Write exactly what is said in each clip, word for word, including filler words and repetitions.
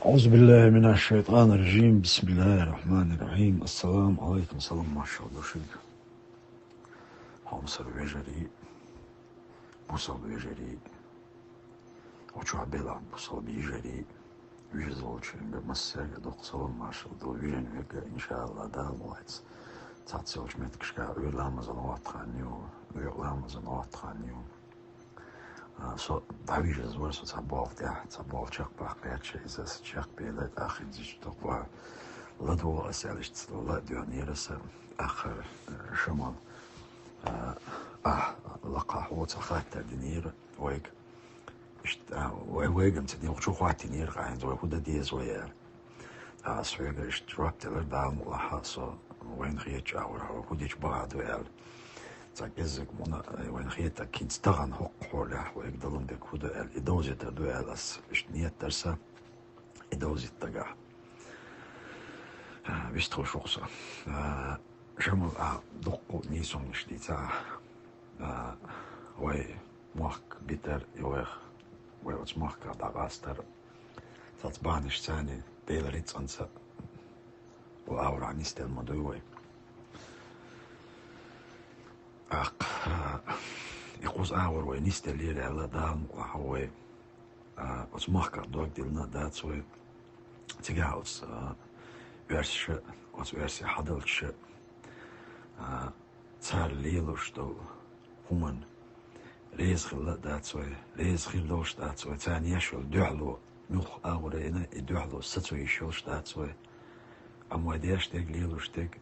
أعوذ بالله من الشيطان الرجيم. بسم الله الرحمن الرحيم. السلام عليكم. Салам, маршал ду шуьга, хьомсара вежарий, бусалба вежарий, гӀо чу белахь бусалба йижарий, вижа золчуьнга массаьрга дукха салам, маршал ду. Вижина верг, иншааллахӀ, Дала мукъалахь, цхьацца йолчу меттигашкахь Ӏуьйра ламазан гӀоттахан ю, Ӏуьйра ламазан гӀоттахан ю. А, со дӀавижаза вара, со цхьа болх тӀехь, цхьа болх чекхбаккха гӀерташ, иза аса чекхбелла, тӀаккха хӀинца иштта дукха ладогӀа аса аьлла, иштта ла а доьгӀнера аса, тӀаккха, э, Шамал, а, ахь лакхахь ву, цхьа хаттар динера вайга. Иштта, а, вай, вайган ца дин чу хӀоттийнера, хӀинца вай хӀун дан деза вай аьлла. Аса хьоьга иштта жоп делира, Дала мукъалахь, со вайна хетачу агӀор хьо хӀун дича бахьа ду аьлла. Цхьа кӀеззиг муна, э, вайна хетарг, хӀинца тахана хӀокху хьолехь вайга далун дерг хӀун ду аьлла, и довзийтар ду аьлла, ас иштта ниет дара сан, и довзийта дагахь. А, вистхуьлуш ву-кх со. А, Шамал, а, дуккха нийса хӀуманаш дийцина ахь. А, вай мохк битар, и вайх, вай оцу махках дӀакъастар, цхьацца бахьанашца, Делан рицкъанца, вай агӀор нисделла ма дуй вай. ТӀаккха, а, и кхуза агӀор вай нисделлера аьлла, Дала мукъалахь, вай, а, оцу махках дог диллина а дац вай. Цигахь оцу, а, оьрсаша, оцу оьрсий хьадалчаша, а, цара лелош долу хӀуманна реза хилла а дац вай, реза хир долуш а дац вай, царна еш йолу дуьхьало, муьлхха агӀор а йина, и дуьхьало сацо йиш йолуш а дац вай. Амма вай деш дерг, лелош дерг,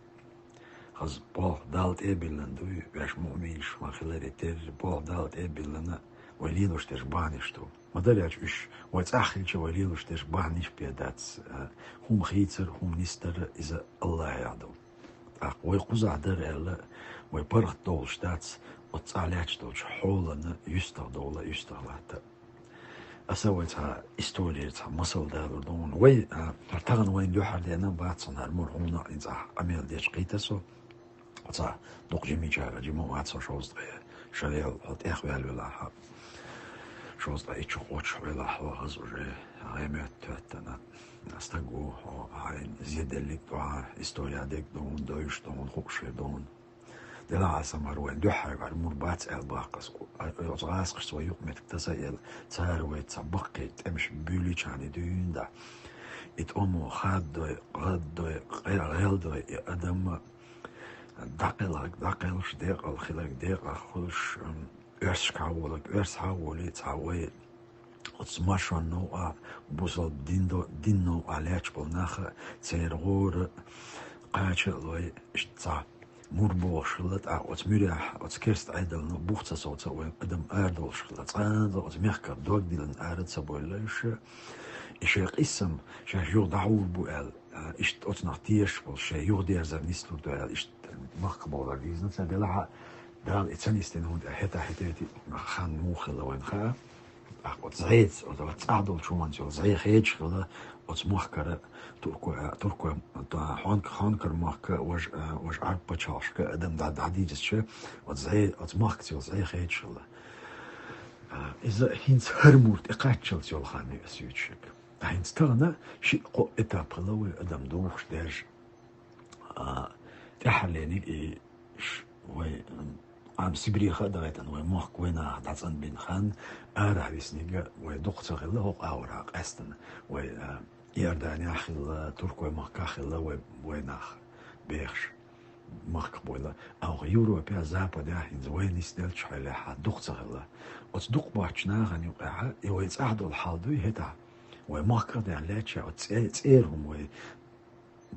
хаза болх Далла тӀе а биллина дуй, ваьш муъминаш ма хиларе терра, болх Далла тӀе а биллина, вай лелош дерш бахьанаш ду. Ма-дарра аьлча, уьш вай цӀахь хилча, вай лелош дерш бахьанаш бен дац, а, хӀума хийцар, хӀума нисдар, иза АллахӀехь ду. ТӀаккха вай кхузахь дара аьлла, вай паргӀат довлуш дац, оцу цӀахь лаьтташ долчу хьолана юьстах довла, юьстах латта. Аса вай цхьа историяра цхьа масал далур ду хьуна. Вай, а, хӀара тахана вайна дуьхьал деана бац хьуна, хӀара мур хьуна а, хӀинца ахь къамел дечу кхийтар со. Оцу дукха жимичара, жима вац хьо, шовзткъе шарел хьо тӀехваьлла велахь, шовзткъе итт шо кхоччуш велахь хьо, хаза уже гӀемет тоьттина стаг ву хьо, хьайна зеделлиг ду хьан, история дерг ду хьуна, дойуш ду хьуна, хууш хир ду хьуна. Делахь а сан, хӀара вайн дуьххьара, хӀара мур бац аьлла баккха аса. Оцу гӀазкхашца вай юкъаметтиг таса а елла, цара вай цхьа баккхий тӀемаш буьйлийчхьана дуьйна дӀа. И тӀомо хаддой, гӀаддой, къе-, гӀелдой, и адам дӀакхелхарг дӀакхелхаш, декъал хиларг декъах хуьлуш, м, оьрсашка хьаволург оьрсашка хьаволий, цхьа вай оцу маршонна новкъа, бусалба дин до-, дин новкъа лаьтташ болу нах а, церан гӀора кхача а лой, иштта цхьа мур бохуш хилла, тӀаккха оцу муьрехь, оцу керста Ӏедална бух ца совца а вайн адам арадолуш хилла. Цкъа а оцу мехкара дог диллина ара ца бовлуш, и шайн къийсам шаьш юха дӀахьур бу аьлла, а, иштта оцу нах тешаш болуш, шайн юхадерзар нислур ду аьлла, иштта махках бовлар дийзина ца делахь а, Дала и ца нисдина хӀунда аьлла, хӀетахь хӀетахь хан муха хилла вайна хаьа. ТӀаккха оцу зӀеца, оцу цӀахь долчу хӀуманца йолу зӀе хедаш хилла, оцу махкара турко-, а, турко-, а, хьонка-, хьонкара махка, важа, а, важа Ӏарб пачхьалкхашка адам дӀа-, дӀадийцича, оцу зӀе-, оцу махкаца йолу зӀе хедаш хилла. А, иза хӀинца хӀара мур тӀекхаччалц йолу хан ю аса юьйцуш ерг. ТӀаккха хӀинца тахана шиъ-кхоъ этап хилла вай адам духуш, даьржа. А, тӀаьххьарлерниг и ш-, вай, м, Ӏам Сибреха а дахийтина, вай мохк вайнах дӀацӀанбина хан, арахь висниг а вай дукха ца хилла, хӀокху агӀорхьа къаьстина. Вай, а, Иорданехь хилла, Туркойн махкахь хилла вай, вайнах бехаш, махках бовла. Амма Европехь, Западехь хӀинца вай нисделлачу хьолехь дукха ца хилла. Оцу дукха боцчу нахана юкъехь, и вай цӀахь долу хьал дуй хӀетахь. Вай махках а даьхна лаьтташ, оцу цӀе-, цӀера хӀума вай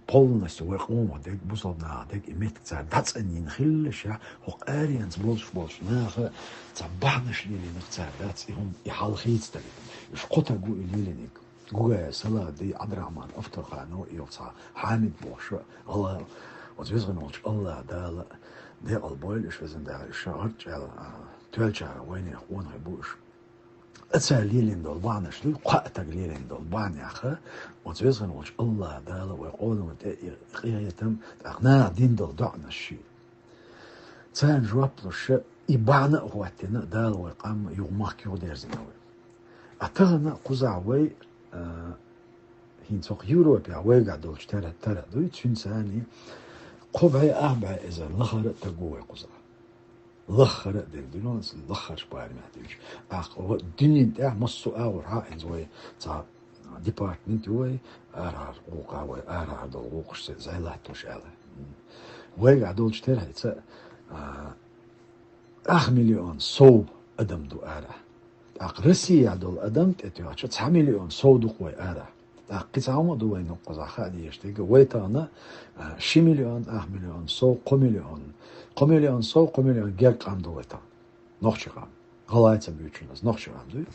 полностью вай къомах дерг, бусалба нахах дерг, и меттиг цара дӀацӀанйина хилла ша, хӀокху аренца болуш болчу наха цхьа бахьанаш лелийнарг цара дац, и хӀума, и хьал хийцадалийта. Уьш кхо таг ву и лелийнарг. Гугаев Саладий, Ӏабдрахьман Авторханов, и йолу цхьа Хьамид бохуш, АллахӀ, оцу везан волчу АллахӀ Дала декъал бойла уьш, везан Дала, уьш гӀарчӀ аьлла, а, тоьллачара вайнех къонахий бу уьш. Цара лелийна долу бахьанаш дуй, кхаа таг лелийна долу бахьанех, оцу везан волчу АллахӀ Дала вай къоло тӀе и къинхетам, тӀаккха наха дина долу доӀанаш ши. Царна жоп луш, и бахьана а хӀоттийна, Дала вай къам юха махка юхадерзийна вай. А тахана кхузахь вай, а, ХӀинца хӀокху Европехь вайгахь долчу тера, тера дуй, цуьнан царний кхо бӀе, ах бӀе эзар лахара а таг ву вай кхузахь. Лахара а дерг дуьйна, лахарчу барамехь дуьйцуш. ТӀаккха ва-, дуьнен тӀехь массо а агӀор хьаъ хӀинца вай цхьа департамент ю вай, арахьара гӀуллакхаш вай, арахьара долу гӀуллакхаш зӀе латтош аьлла. Вайгахь долчу тера хӀинца, а, ах миллион сов адам ду арахь. ТӀаккха Россия долу адам тӀетоьхча, цхьа миллион сов ду-кх вай арахь. ТӀаккха кхин цхьа хӀума а ду вайна кхузахь хаа дезаш дерг, вай тахана, а, ши миллион, ах миллион сов, кхо миллион. Кхо миллион сов, кхо миллион герга къам ду вай тахана. Нохчи къам. ГӀалгӀайца буьйцуш, нохчи къам дуй.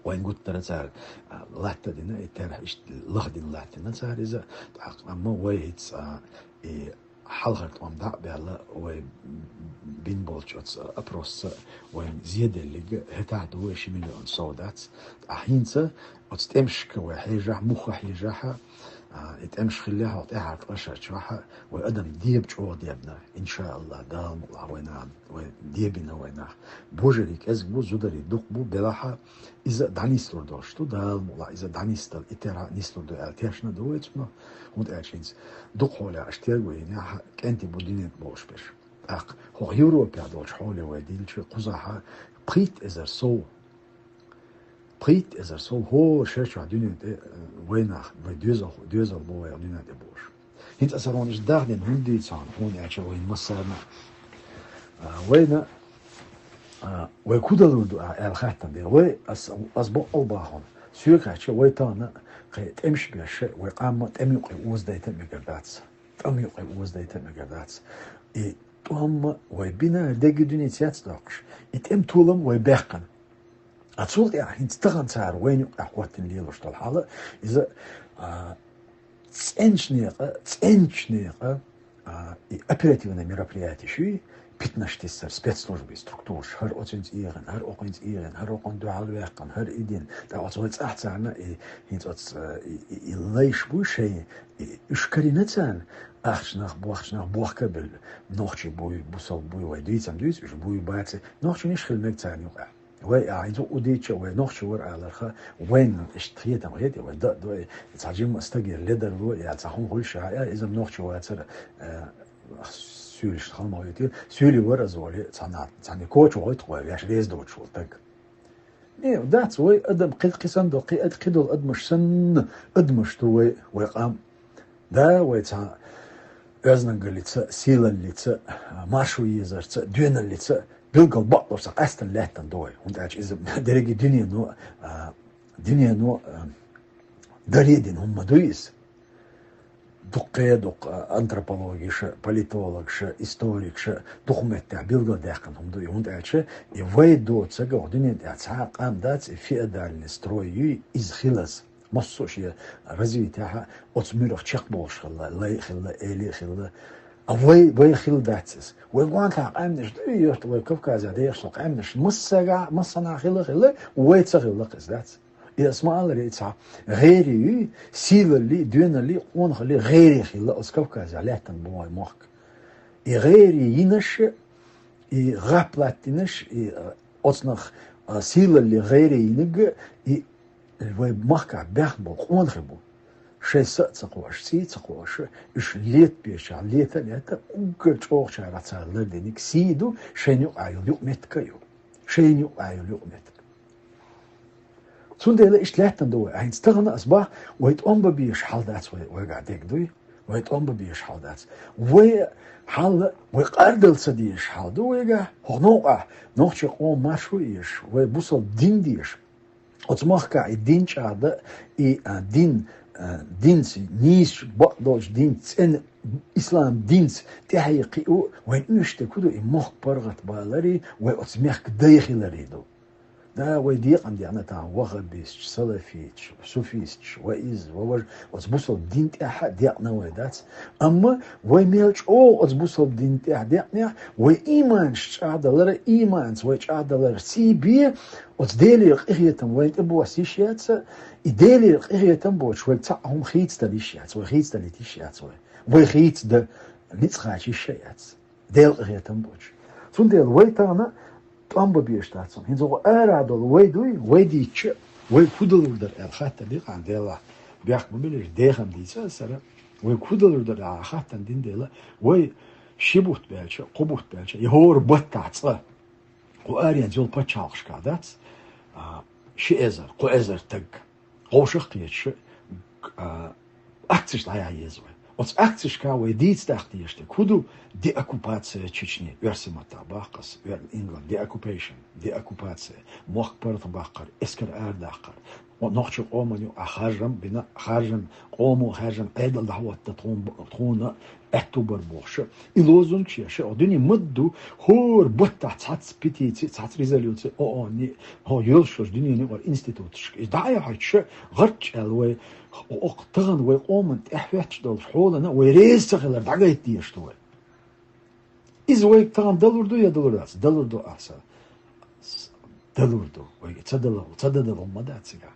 Вайн гуттара цара, а, латта дина, и тера иштта лахдина латтина цара иза. ТӀаккха амма вай хӀинца, а, и хьалхара тӀом дӀа а баьлла, вай бина болчу оцу опросца вайн зеделлиг, хӀетахь ду вай ши миллион сов дац. Ткъа хӀинца оцу тӀемашка вай хьежахь, муха хьежахь, а, и тӀемаш хиллехь, хӀокху тӀаьхьарчу ткъа шарчохь вай адам деба чӀогӀа дебна, иншааллахӀ, Дала мукъалахь вай нах, вай дебина вай нах. Божарий кӀезиг бу, зударий дукха бу, белахь, иза а дӀанислур долуш ду, Дала мукъалахь, иза дӀанисдала, и тера нислур ду аьлла, тешна ду вай цунах, хӀунда аьлча хӀинца дукха хьолехь аша тергал йинехь, кӀентий бу дуьнен тӀе болуш берш. ТӀаккха хӀокху Европехь долчу хьоле вай дилча, кхузахь пхийтта эзар сов, пхийтта эзар сов хӀора шарчохь дуьнен тӀе, э, вай нах, вай доьзал, доьзал бу вай дуьнен тӀе болуш. ХӀинца аса хьуна иштта дахдина хӀунда дийца хьуна, хьуна аьлча вайна массарна а, вайна, а, вай кудалур ду ахь аьлла хаттам бе. Вай, ас, ас бакъ а бахьана, соьга хаьттича, вай тахана кхин тӀемаш беш, вай къам а тӀеман юкъе озадайта а мегар дац. ТӀеман юкъе озадайта а мегар дац. И тӀом а вай бина, дерриг дуьненца яц доккхуш. И тӀеман толам вай баьккхина. А цул тӀаьхьа хӀинца тахана цара вайна юкъахь хӀоттина лелош долу хьал, иза, а, цӀеначу некъа, цӀеначу некъа, а, и оперативное мероприятие шуьй, питанаш тиссар, спецслужбы, структураш, хӀара оцуьнца эгӀина, хӀара окхуьнца эгӀина, хӀара окхунна дуьхьал ваьккхина, хӀара и дина. ТӀаккха оцу вай цӀахь царна и, хӀинца оцу, и, и, и лайш буй шайн, и, уьш карийна царна, ахчанах, бохчанах, бохка а белла, нохчий буй, бусалба буй, вай дийцам дуьйцу, уьш буй, баций, нохчий иштта хила мега царна юкъахь. Вай, а, хӀинца а удийча, вай нохчи вара аларха, вайна иштта хетам хетий, вай да, да, цхьа жимма стагера ледарло, я цхьа хӀума хуьлуш а, я иза нохчи вацара, э, суьйлаш хала ма витира, суьйлий вара аза вали, цхьана, цхьана коча гӀойту вай, веш реза доцуш волу таг. Не, дац, вай адам кхи-, кхисан до, кхи-, кхидолу адамаш санна, адамаш ду вай, вай къам. Да, вай цхьа оьзнангаллица, сийлаллица, маршо езарца, доьналлица, билггал бакъдолуш цхьа къаьстина лаьттина ду вай. ХӀунда аьлча иза дерриге дуьнено, а, дуьнено, а, даре дина хӀума ма дуй иза. Дуккха, дуккха, а, антропологиша, политологаша, историкаша, дукха меттехь билгалдаьккхина хӀума ду и. ХӀунда аьлча и вай доцург, хӀокху дуьнен тӀехь цхьа а къам дац, и феодальный строй юй, иза хилаза. Массо а шен развитехь оцу муьрах чекхболуш хилла, лай а хилла, эли а хилла. А вай, вай хилла дац иза. Вай гонахь къаьмнаш дуй, йоьрта вай Кавказехь дехаш долу къаьмнаш массагахь, массанхьа хилла, хилла, вай ца хилла иза дац. И ас ма-аллара, и цхьа гӀерий юй, сийлаллий, доьналлий, къонахаллий гӀерий хилла оцу Кавказехь лаьттина бу вай мохк. И гӀерий йинаш, и гӀап латтинаш, и, а, оцунах, а, сийлаллий гӀерий йинарг, и вай махкахь баьхна болу къонахий бу. Шайн са а ца кхоош, сий а ца кхоош, уьш летабечохь, лета а летта, уггар чӀогӀачарах цара лардинарг сий ду, шайна юкъахь йолу юкъаметтиг а ю. Шайна юкъахь йолу юкъаметтиг. Цундела иштта лаьттина ду вай. ХӀинца тахана ас боху, вай тӀом бан безаш хьал дац вай, вайгахь дерг дуй? Вай тӀом бан безаш хьал дац. Вай хьал, вай къардала ца дезаш хьал ду вайгахь? ХӀокху новкъахь нохчийн къоман маршо езаш, вай бусалба дин дезаш. Оцу махкахь и дин чӀагӀдан, и, а, дин, а, динца нийсачу, бакъдолчу динца, цӀена ислам динца тӀаьхье кхио, вайн оьшуш дерг хӀун ду, и мохк паргӀатбаларий, вай оцу мехкан дай хиларий ду. Да, вай декъана деана тахана ваххабисташ, салафиташ, суфисташ, ва иза, ва важа, оцу бусалба дин тӀехь а декъна вай дац. Амма вай мел чӀогӀа оцу бусалба дин тӀехь декънехь, вай ийманаш чӀагӀдалара, ийманца вай чӀагӀдалара сий бе, оцу Делера къинхетам вайна тӀе босса йиш яц, и Делера къинхетам боцуш вайга цхьа а хӀума хийцадала йиш яц, вай хийцадалийта йиш яц вай. Вай хийцадан ницкъ кхача йиш а яц. Делан къинхетам боцуш. Цундела вай тахана тӀом бан безаш дац. ХӀинца хӀокху арахь долу вай дуй, вай дийцча, вай хӀун далур дара аьлла хаттар дикъан делахь. Бехк ма биллира, дехам дийца аса сара. Вай кху далур дара а хаттан дин дела, вай ши бутт баьлча, кху бутт баьлча, я хӀора баттахь цкъа. Кху аренца йолу пачхьалкхашкахь дац, а, ши эзар, кху эзар таг. Вовшах кхеташ, а, акцеш дӀаяхьа еза вай. Оцу акцешкахь вай дийца даккха дезаш дерг хӀун ду? Деоккупация Чечни, оьрсийн маттахь баккхас, оьр-, инган, deoccupation, деоккупация, мохк паргӀатбаккхар, эскар арадаккхар, нохчийн къоман юкъахь харжам бина, харжам, къомо харжам, Ӏедал дӀахӀотта тхуна, тхуна аьтту бар бохуш. И лозунгаш еш, о, дуьне ма-дду, хӀора баттахь цхьацца петици, цхьацца резолюци, о, о, ни, хьо йолуш йолчу дуьненан юкъара институташка. И дӀа а хьоьттуш, гӀарччӀ аьлла вай, окху тахана вай къоман тӀаьхьахӀоьттуш долчу хьолана вай реза ца хилар дӀагайта дезаш ду вай. Иза вайга тахана далур ду я далур дац? Далур ду аса. С-, далур ду. Вайга ца дала, ца дадала хӀума ма дац цигахь.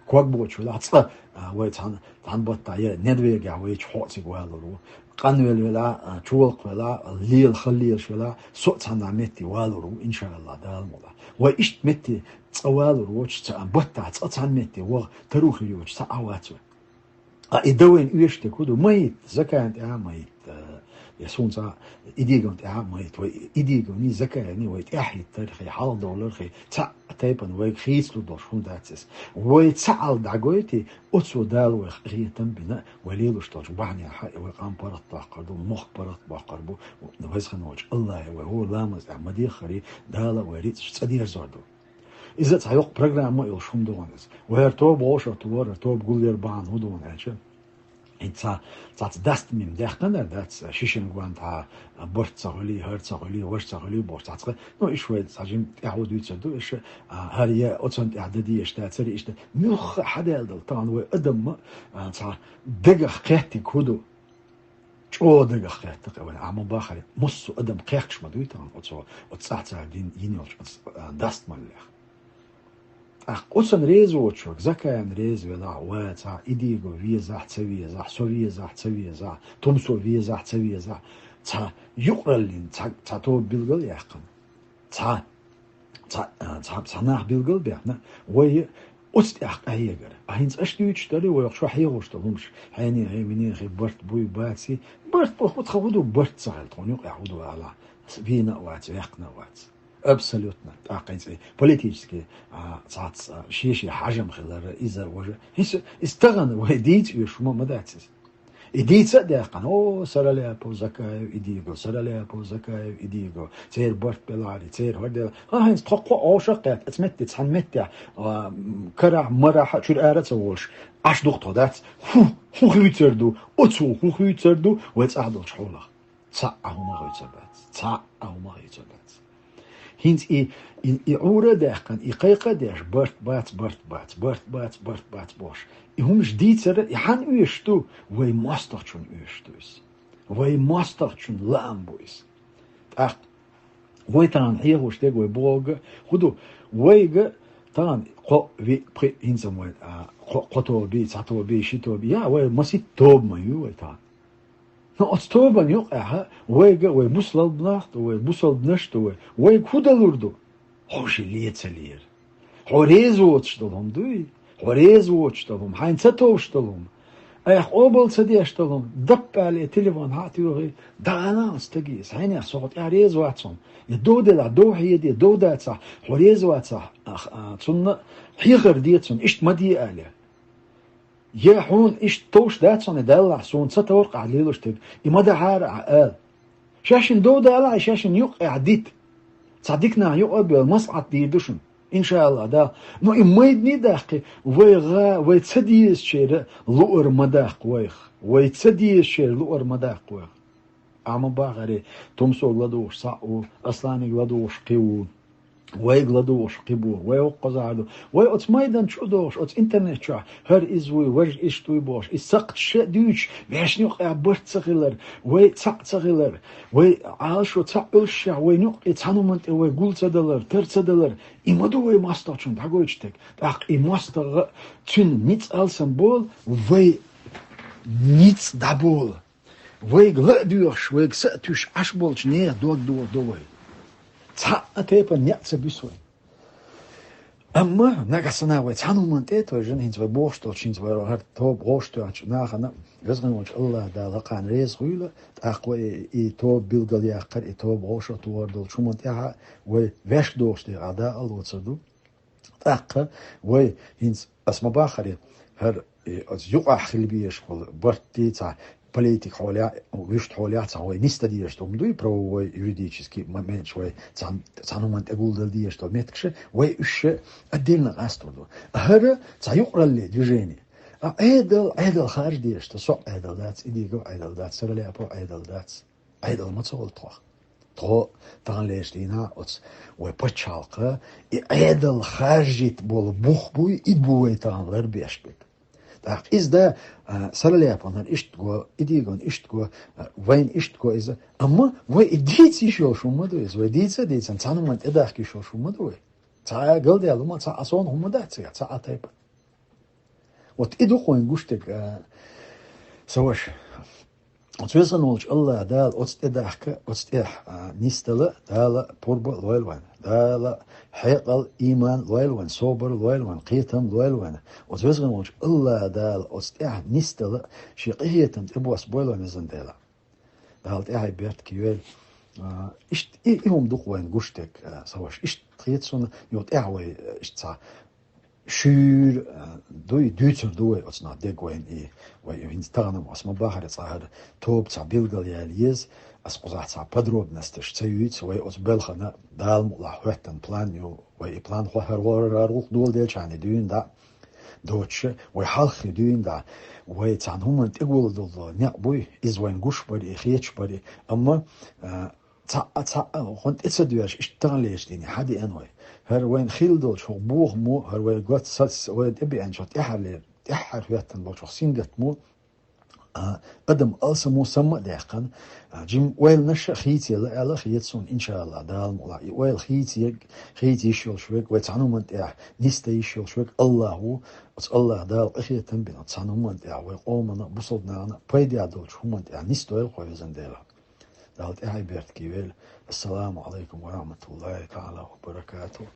Ког боцуш велахь, цкъа, а, вай цхьана, цхьана баттахь я Норвегехь вайчу хьо а цига валур ву. Къанвелла велахь, а, чолакх велахь, лела хала лелаш велахь, со а цхьана метте валур ву, иншааллахӀ, Дала мукъ лахь. Вай иштта метте цкъа валур воцуш, цхьана баттахь цкъа цхьана метте ваха таро хир йоцуш цхьа а вац вай. А и дан вайна оьшуш дерг хӀун ду? Ма хӀитта, Закаевна тӀехь а ма хӀитта, я суна цхьа Идиговна тӀехь а ма хӀитта. Вай Идиговни, Закаевни вай тӀаьхьахӀиттар хи, хьалхадовлар хи, цхьа а тайпана вайга хийцалур долуш хӀума дац иза. Вай цхьаалла дӀагойтий, оцо Дала вайх къинхетам а бина, вай лелош долчу бахьанехь а, вай къам паргӀатбаккхар ду, мохк паргӀатбаккхар бу, веза хинна волчу АллахӀе вай хӀора ламаз тӀехь ма деххарий, Дала вай рицкъаш цӀа дерзор ду. Иза цхьа йоккха программа а йолуш хӀума ду хьуна иза. Вай хӀара тоба вовшахтухура, хӀара тоба гулъяр бахьана хӀун ду хьуна аьлча? ХӀинца цхьа, цхьацца дастамим дехкана дац, шишина гойту хьан, барт ца хуьлий, хӀара ца хуьлий, важа ца хуьлий бохуш цхьацца. Ну, иштта вай цхьа жима тӀаьхьо дуьйцур ду, иштта, а, хӀара я оцунна тӀехь дан дезаш дацара, иштта. Муьлхха а хьадаьлла дала, тахана вай адамна, а, цхьа дагах кхеттиг хӀун ду? ЧӀогӀа дагах кхетта кхин вайн, а ма бахара, массо а адам кхехкаш ма дуй тахана оцо, оцу цӀахь цара дин йина йолчу оцу, а, дастамаллех. ТӀаккха оцунна реза воцург, Закаевна реза велахь, вацахь, Идигов везахь, ца везахь, со везахь, ца везахь, Тумсо везахь, ца везахь, цхьа юкъараллин цхьа, цхьа тоба билгал а яьккхина. Цхьа, цхьа, а, цхьа, цхьа нах билгал а бехна, вай оцу тӀехь къахьегара. А хӀинца аша дуьйцуш дарий вай чохь хьехош долу хӀумаш, хьенехий, минехий, барт буй, баций, барт боху, тхан хӀун ду, барт ца хилла, тхуна юкъахь хӀун ду алахь, вийна а вац, ваьккхина а вац. Абсолютно. ТӀаккха хӀинца и политический, а, цхьацца, а, шен-шен хьажам хилар, иза, важа. ХӀинца, иза тахана вай дийца оьшу хӀума ма дац иза. И дийца а даьккхина, о, Сараляпов, Закаев, Идигов, Сараляпов, Закаев, Идигов. Церан барт белахьарий, церан хӀара делахь. ХӀан, хӀинца тхо кхо а вовшах а кхетта, оцу метте цхьана меттехь, а, м, карахь, марахь а, чуьра ара а ца волуш, Ӏаш ду-кх тхо, дац? ХӀун, хӀун хуьйцур ду? Оцо хӀун хуьйцур ду? Вай цӀахь долчу хьолах. Цхьа а хӀума хуьйцур дац. Цхьа а хӀума хуьйцур дац. ХӀинца и, и, и Ӏура а даьккхина, и кхайкха а деш, барт бац, барт бац, барт бац, барт бац бохуш. И хӀумаш дийцар, и хьан оьшуш ду? Вай мостагӀчунна оьшуш ду иза. Вай мостагӀчун лаам бу иза. ТӀаккха вай тахана хьехош дерг вай бохург хӀун ду? Вайга тахана кхо, виъ, пхиъ, хӀинца вай, а, кхо, кхо тоба, цхьа тоба, ши тоба. Я, вай маситта тоба ма ю вай тахана. Но оцу тобанна юкъахь вайга, вай бусалба нах ду вай, бусалбанаш ду вай, вайга хӀун далур ду? Хьо ши ле ца лера. Хьо реза воцуш долу хӀума дуй? Хьо реза воцуш долу хӀума, хьайна ца товш долу хӀума, айхьа къобал ца деш долу хӀума, даппале телефон хьа а туьйхий, дӀаала оцу стаге, хьенех со хьо тӀехь реза вац хьуна. Я дов делахь, дов хьеде, дов дацахь, хьо реза вацахь, а, а, цунна хьехар де цунна, иштта ма де аьлла. Я хьуна иштта товш дац хьуна, и даллахь, суна ца товракъахь лелош дерг, и ма дахьара ахьа ала. Шаьшшинна дов далахь, и шаьшшинна юккъехь дита. Цхьа дика нах юкъа а бевлла, маслаӀат дийр ду шуна, иншааллахӀ, Дала. Но и майдане а даьккхи, вай гӀа, вай ца дезачеран луъар ма даккха вайх. Вай ца дезачеран луъар ма даккха вайх. Ахьа ма бахарий, Тумсога ладугӀуш цхьаъ ву, Асланига ладугӀуш кхин ву, вайга ладугӀуш кхин бу, вай хӀокхузахь ду. Вай оцу майдан чу а догӀуш, оцу интернет чохь, хӀара иза вуй, важа иштта вуй бохуш, и сакхташ а дуьйцуш, вешан юкъахь барт ца хилар, вай цхьаъ ца хилар, вай Ӏалашо цхьаъ уьллушехь, вай юкъе цхьана хӀуманна тӀе вай гул ца далар, тар ца далар, и ма ду вай мостагӀчунна дӀагойтуш дерг. ТӀаккха и мостагӀа цуьнан ницкъ алсам болу, вай ницкъ дӀаболу. Вайга ла а доьхуш, вайга са а туьйсуш Ӏаш болчу нехан дог дохадо вай. Цхьа а тайпана некъ ца буьсу вай. Амма нагахь санна вай цхьана хӀуманна тӀе а товжаш, хӀинца вай бохуш долчу, хӀинца вай хӀара тоба гӀовттош нахана, Веза волчу АллахӀ Дала кхана реза хуьйла, тӀаккха вай и тоба билгалъяккхар, и тоба гӀовшах тухур долчу хӀуманна тӀехь а вай ваьшка догӀучу декъехь дакъа а лоцур ду. ТӀаккха вай хӀинца, ас ма баххара, хӀара, и, оцу юкъахь хила безаш болу барт, цхьа политика хьолехь, вуьшта хьолехь цхьа вай нисдан дезаш долу хӀума дуй, правовой, юридический моменташ вай цхьана, цхьана хӀуманна тӀе гулдала дезаш долу меттигаш, вай уьш отдельно къастор ду. ХӀара цхьа юкъаралле движение. А Ӏедал, Ӏедал харжа дезаш ду, со Ӏедал дац, и дийго Ӏедал дац, Саралаьпо Ӏедал дац. Ӏедал ма ца волу тхох. Тхо таханлерчу дийнахь оцу вай пачхьалкха и Ӏедал харжийта болу бух буй, и бу вай тахана ларбеш берг. ТӀаккха иза да, а, Саралаьпонан иштта го, и дийгон иштта го, а, вайн иштта го иза. Амма вай и дийца йиш йолуш хӀума ма ду иза. Вай дийца а дийцина, цхьана хӀуманна тӀедахка йиш йолуш хӀума ма ду вай. Цхьа галдаьлла хӀума, цхьа Ӏа сона хӀума дац, цхьа Ӏа тайпа. Вот и ду-кх вайн гуш дерг, а, сан ваша. Оцу Веза волчу АллахӀ Дала оцу тӀе дахка, оцу тӀехь, а, нисдала Дала пурба лойла вайн. Дала хьекъал, иман лойла вайн, собар лойла вайн, кхетам лойла вайн. Оцу Веза волчу АллахӀ Дала оцу тӀехь нисдала шен къинхетам тӀебоссабойла вайн, Везан Дела. Дала тӀаьхье беркате йойла. А, иштта и, и хӀума ду-кх вайн гуш дерг, а, сан ваша. Иштта хета суна, юха тӀаьхьа вай, а, иштта цхьа шуьйра, а, дуй, дуьйцур ду вай оцу нах дерг вайна и, вай хӀинца тахана ас ма баххара цкъа хӀара тоба цхьа билгалъяла еза, ас кхузахь цхьа подробносташ ца юьйцу, вай оцу белхана Дала мукъалахь хӀоьттина план ю, вай и план хӀара гӀора гӀуллакх доладелчахьана дуьйна дӀа доцуша, вай хьалххе дуьйна дӀа, вай цхьана хӀуманна тӀегулдалла некъ буй, иза вайна гуш бари, хеташ бари, амма, а, цхьаъ, цхьаъ, хӀунда тӀе ца доьжуш, иштта таханлерчу дийнахь хьан деана вай? ХӀара вайна хилла долчу хӀокху бохамо, хӀара вай гоц сац, вайна тӀебеанчу тӀаьххьарлера, тӀаьххьара хӀоьттина болчу сингаттамо, а, адам алсамо самма а даьккхина, а, жима ойланаш а хийцаелла аьлла хета суна, иншааллахӀ, Дала мукъалахь. И ойла хийца ерг, хийца йиш йолуш верг, вай цхьана хӀуманна тӀехь нисдан йиш йолуш верг АллахӀ ву, оцу АллахӀ Дала къинхетам бина, цхьана хӀуманна тӀехь вай къомана, бусалба нахана пайда долчу хӀуманна тӀехь нисдойла кхо, Везан Дела. Дала тӀаьхье беркате йойла. Ассаламу Ӏалайкум ва рахьматуллахӀи таӀала ва баракатухӀ.